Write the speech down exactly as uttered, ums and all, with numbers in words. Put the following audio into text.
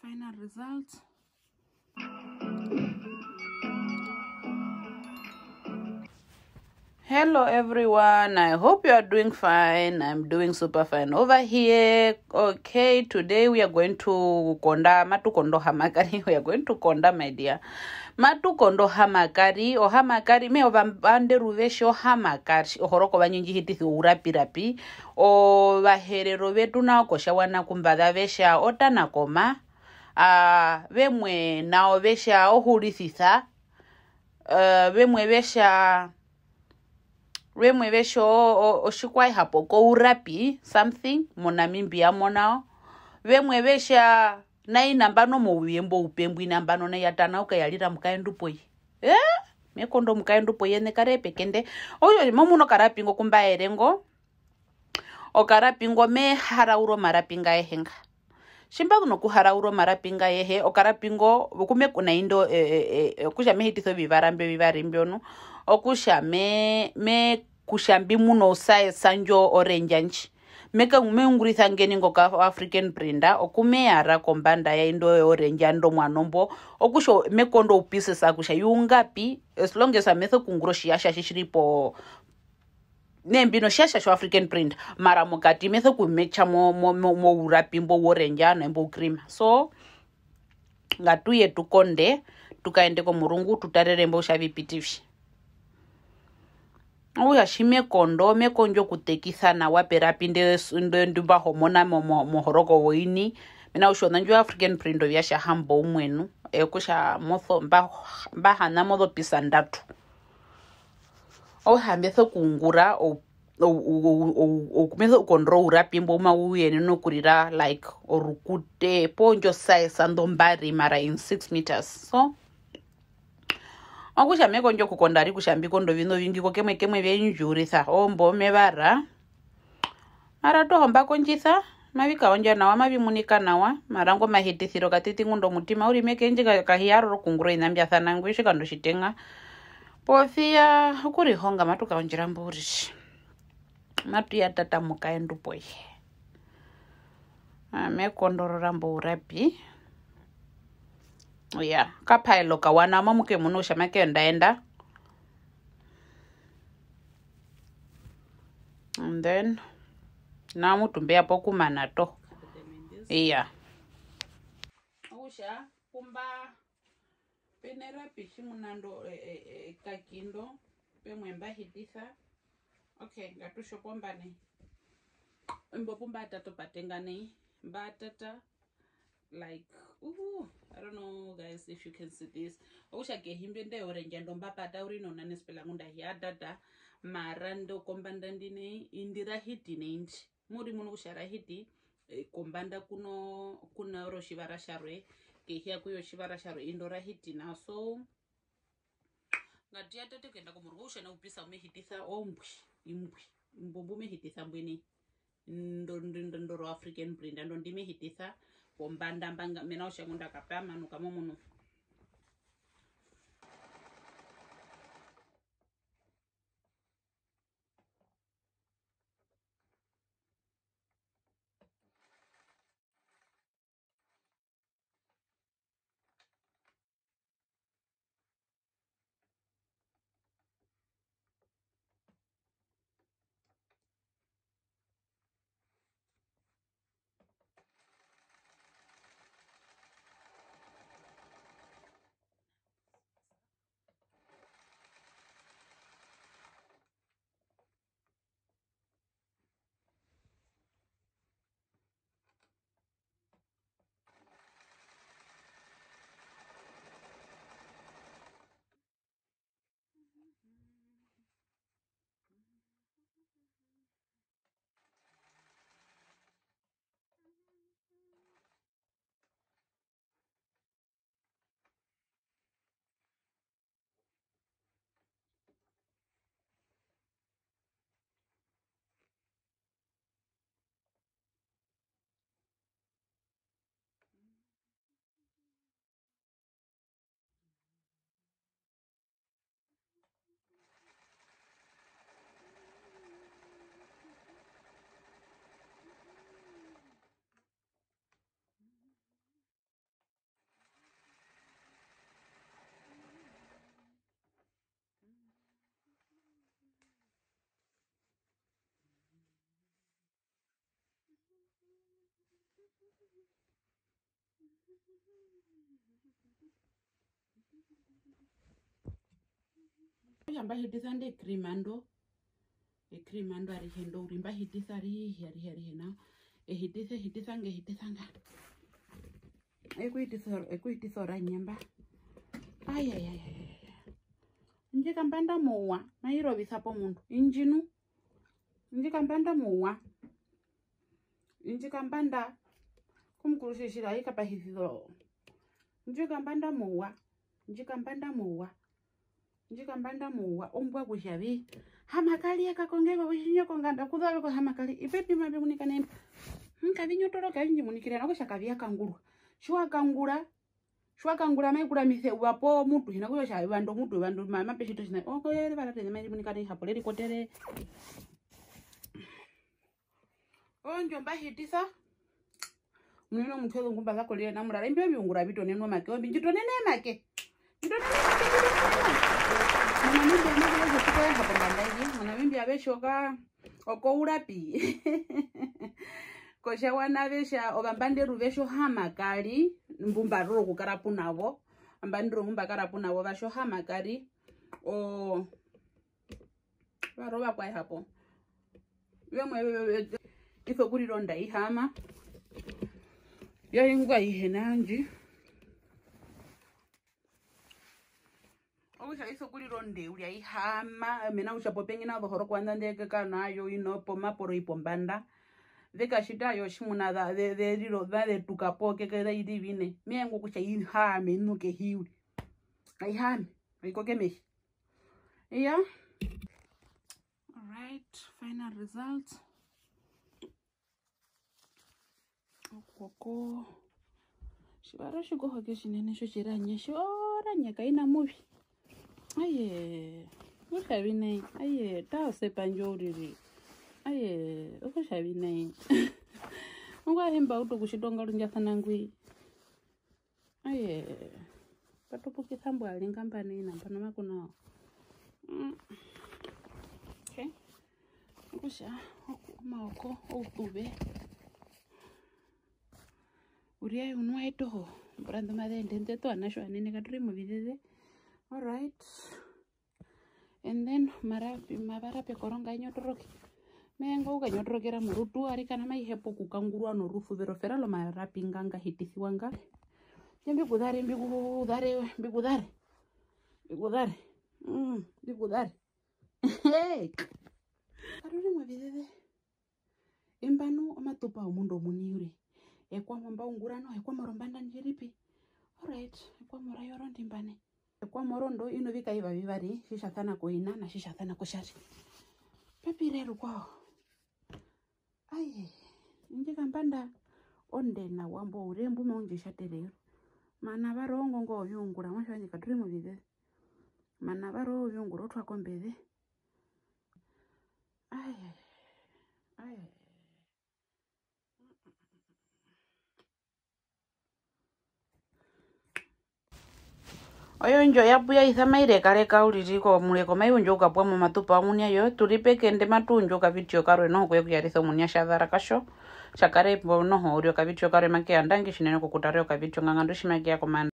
Final result. Hello everyone, I hope you are doing fine. I'm doing super fine over here. Okay, today we are going to konda, matu kondo hamakari. We are going to konda, my dear. Matu kondo hamakari, ohamakari, me ovandu vehe ohamakari, ohoroko vandje ndji hitisa ourapirapi. Ovaherero vetu nao kotjiwaṋa kumbaza ve tja otanakoma. Ah, vemwe nao ve tja ohurisisa. Eh, vemwe ve tja, vemwe ve tja o-, o-, otjikwaye hapo kourapi, something, moNamibia mo nao. Vemwe ve tja nai nambano mouye mbo oupe mbwi nambano nai ya tanauka ya rira mukaendu poye. Eh? Me kondo mukaendu poye ne kare pekende. Okutja mo munu okarapi ngo ku mba ere ngo. Okarapi ngo me haraura omarapi nga ayehe nga. Tji mba zu nokuharaura omarapi nga ayehe, okarapi ngo, ku me ku-, nai ndo, e, e, e, okutja me hitisa ovivara mbyo vivari mbyo nu, okutja me, me, kutja mbi mune ousaesa ndjo orange ndji. Me ka-, me ungurisa ngeni ngo ka African print, oku me yara kombanda ya indo orange ndo omuano mbo, okutja me kondo oupisesa kutja yungapi, as long as ame sokuungura otjiyatja tji tji ri po, ne mbi notjiyatja tjo African print, mara mokati me sokumetja mo, mo, mo, mourapi mbo worange na imbo oukrima. So, ngatu ye tu konde, tu kaende komurungu, tu tarere mbo kutja vi piti vi. Okutja tji me kondo, me kondjo okutekisa nawa perapi nde, nde, ndu mba homona mo, mo, mohoroko voini. Mena rokutja ona ndjo African print oviyatja hamboumwe nu, e, okutja mo so, mba, mba hana mozopisa ndatu. Okutja me sokuungura ou-, ou-, ou-, ou-, ou-, me sokukondora ourapi mbo mbu mau yenene okurira, like, orukute, poo ndjo size ndo mbari, mara in six meters. So, okutja me kondjo okukonda ari kutja mbi konde oviṋa ovingi, ko kemwe kemwe vye ndji urisa, oombo me vara. Mara toho mba kondjisa, mavi kaondja nawa, mavi munika nawa, mara ingo mahitisiro katiti ngunda omutima u ri meke, indji ka-, ka hi yarora okuungura oviṋa mbya sana ngwi, otjikando otjitenga. Posi ya okurihonga, matu kaondjera mbo uriri. Matu ya tata mukaendu poye. Ame kondorora mbo ourapi. Iya, kapaelo kawa nao, mamu ke munu kutja make enda enda. And then, nao mutu mbe ya pokumana toho. Iya. Okutja, kumba, pe nerapi tjimuna ndo, e, e, e, ekaki ndo, pemwe mba hitisa. Okay, ngatu tje opomba nai. Imbo pu mba tata opatenga nai. Mba tata, like, ooh, I don't know, guys, if you can see this. Okutja kehi mbyo inde orange ndo mba pata uriri nonane spela ngunda hi ya tata. Mara ndo kombanda ndi nai, indi ra hiti nai ndi. Mu ri munu kutja ra hiti, eh, kombanda kuno, kuna oro tjivara tjarwe, kehi ya kuyo tjivara tjarwe, indo ra hiti nao. So, ngatu ya tete okuyenda komurungu, okutja nao upisa u me hitisa ombwi, imbwi, imbo mbu me hitisa mbwi nai. Ndo, ndo, ndo, ndo ro African print, ndo ndi me hitisa kombanda mba nga, mena rokutja ngunda kape ya manuka mo munu. Okutja mba hitisa inde cream ndo, e cream ndo arihe ndo, uriri mba hitisa arihe, arihe, arihe nao. E hitisa, e hitisa nga, e hitisa nga. E ku hitisa, e ku hitisa oranyemba. Ai, ai, ai, ai, ai. Indji kambanda mouwa, mai rovisa po omundu. Indji nu. Indji kambanda mouwa. Indji kambanda, komukuru tjiri tjiri ai kapahisizo. Indji kambanda mouwa. Indji kambanda mouwa. Indji kambanda mouwa. Ombwa kutja vi. Hamakari e kakongeva otjinyo konganda, kuzave ko Hamakari. Ipe pi mavi munika nai mba. Hmm, kavi nyotoroka, avi ndji munikire nao, okutja kavi ya kangurwa. Tji wa kangura, Tji wa kangura mai kuramisa eyuva poo mutu, hi na kutja eyuva ndo mutu, eyuva ndo ma-, mape tjiti otjiṋa. Oko ye revara tene mai rimunika nai hapo, re rikotere. Oondjo mba hitisa. Munene omutwe ozongumba za korire na murara. Imbi oviungura vi tonenwa omake, ombi ndji tonene omake. Ndji tonene omake, ndji tonene omake. MoNamibia mave tja otjikwaye hapo mbanda ndji. MoNamibia ve tja oka-, Okourapi. Kotjawana ve tja ovambanderu ve tja oHamakari, mbu mba rora okukara pu na vo. Ovambanderu mbu mba kara pu na vo va tja oHamakari. O, varwe ovakwaye hapo. Vemwe ve, ve, ve, iso kurira onda ihama. Yaingwa ihe nandji. Okutja iso kurira onde uriri ai hama, mena kutja popengi nao zohorokova nda ndeke ka nayo ino pomaporo ipo mbanda. Ve katjita yo tjimuna za, ze, ze riro, za zetuka po keke za iri vine. Me vanga kutja i haame ino kehi uriri. Ai haame, ai koke mehi. Iya. All right, final result. Okoko. Tji vara otjikohoke tjinene tjo tjiranye, tjoranye kai na muvi. Aye, okutja vi nai. Aye, taa sepa ndjo uriri. Aye, okutja vi nai. Ongwaye mba utu okutjita ongarundjasana ngwi. Aye, pa tupukisa mbwa ri nga mba nai nambano maku nao. Mm. Okay. Okutja, oku-, omaoko, outuve. Uriae unuae toho, ombura ndu maze ende nḓe tu ovanatje ovanene katu ri movizeze. All right. And then, omarapi, omavara pekoronga e nyotoroke. Me vanga okukanyotorokera morutu, arikana mai hepa okukangurwa norusuvero, fera lomarapi nga nga hitisiwa nga. Nje mbi ku zare, mbi ku zare, mbi ku zare. Mbi ku zare. Mm, mbi ku zare. Hey! Katu ri movizeze. Imba nu omatupa womundu omuini uriri. Ekwamo mba ungura noho, ekwamo rombanda ndji ri pi? All right, ekwamo ra yoro ndi mba nai. Ekwamo rondo ino vikaiva vivari, tji tja sana koina na tji tja sana kotjari. Pe pi re rukwao? Aye, indji kambanda onde nawa mbo ure mbu mau ndji tjatere yo. Mana varwe ongo ngo oviungura, muatje wandje katu ri movizeze. Mana varwe oviungura otwa kombeze. Aye, aye. Oyo ndjo ya puya isa mai rekareka uriri komureko, mai undja okukapwa momatupa omuini ayo, tu ri pekende matu undju okavidio karwe noho kuye kuyarisa omuini a tja zara katjo, tja kara epo noho uriri okavidio karwe make ya ndangi tjinene kokutara okavidio nga nga ndu tji make ya komanda.